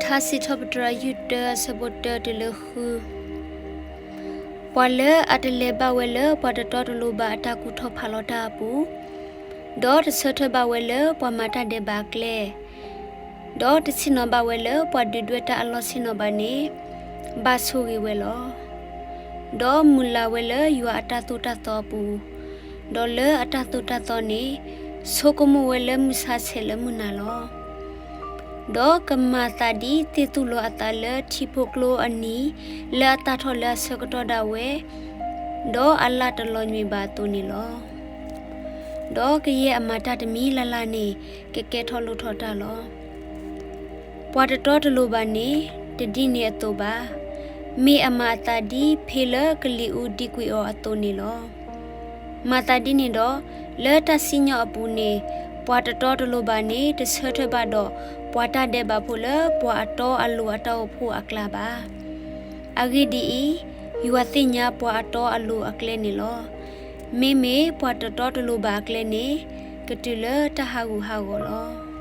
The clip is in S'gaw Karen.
ထါစံးထီၣ်ပတြၢၤ ယုၢ်တၢ အဆၢဖိတၢတုၤလၢဃု, ပှၤလၢအတလဲၤဘၣ်ဝဲလၢပှၤတတီတလိၤဘၣ်အတၢ်ကူၣ်ထီၣ်ဖးလီၤတၢ်အပူၤ, ဒီးတဆၢထၢၣ်ဘၣ်ဝဲလၢပှၤမၤတၢ်ဒဲးဘးအကျဲ, ဒီးတဆ့ၣ်နီၤဘၣ်ဝဲလၢပှၤဒုးဒွဲၣ်တၢ်အလီၢ်ဆ့ၣ်နီၤဘၣ်န့ၣ်, ဘၣ်ဆိၣ်ဂ့ၤဝဲလီၤ. ဒီးမုၢ်လၢ်ဝဲလၢယွၤအတၢ်သိၣ်တၢ်သီအပူၤ, ဒီးလၢအတၢ်သိၣ်တၢ်သီန့ၣ်, ဆိကမိၣ်ဝဲလၢမုၢ်ဆါဆဲးလၢမုၢ်နၤလီၤ. ဒီးကမၤသးဒ်သ့ၣ်သူၣ်လီၤအသးလၢထံဖိကျိအနံၤ, လၢအသၣ်ထီၣ်လၢအဆၢကတီၢ်ဒၣ်ဝဲ, ဒီးအလၣ်တလီၤညွံးဘၣ်အသိးန့ၣ်လီၤ. ဒီးကယဲၢ်အမၤတၢ်တမံၤလၢ်လၢ်န့ၣ် ကကဲထီၣ်လိၣ်ထီၣ်တၢ်လီၤ. ပှၤတတီတလိၤဘၣ်န့ၣ်, တဒ်န့ၣ်အသိးဘၣ်. မ့ၢ်အမၤအသးဒ်ဖ့လၢကလံၤအူဒံကွံာ်အီၤအသိးန့ၣ်လီၤ. မၤသးဒ်န့ၣ်ဒီး, လၢတၢ်စံၣ်ညီၣ်အပူၤန့ၣ်, ပှၤတတီတလိၤဘၣ်န့ၣ် တဆၢထၢၣ်ဘၣ်ဒီး ပှၤတၢ်ဒဲးဘးဖိလၢပှၤအတီအလိၤအတၢ်အိၣ်ဖှိၣ်အကျါဘၣ်. အဂ့ၢ်ဒ်အံၤ, ယွၤသ့ၣ်ညါပှၤအတီအလိၤအကျဲန့ၣ်လီၤ. မ့မ့ၢ်ပှၤတတီတလိၤဘၣ်အကျဲန့ၣ်, ကတုၤလၢတၢ်ဟးဂူာ်ဟးဂီၤလီၤ.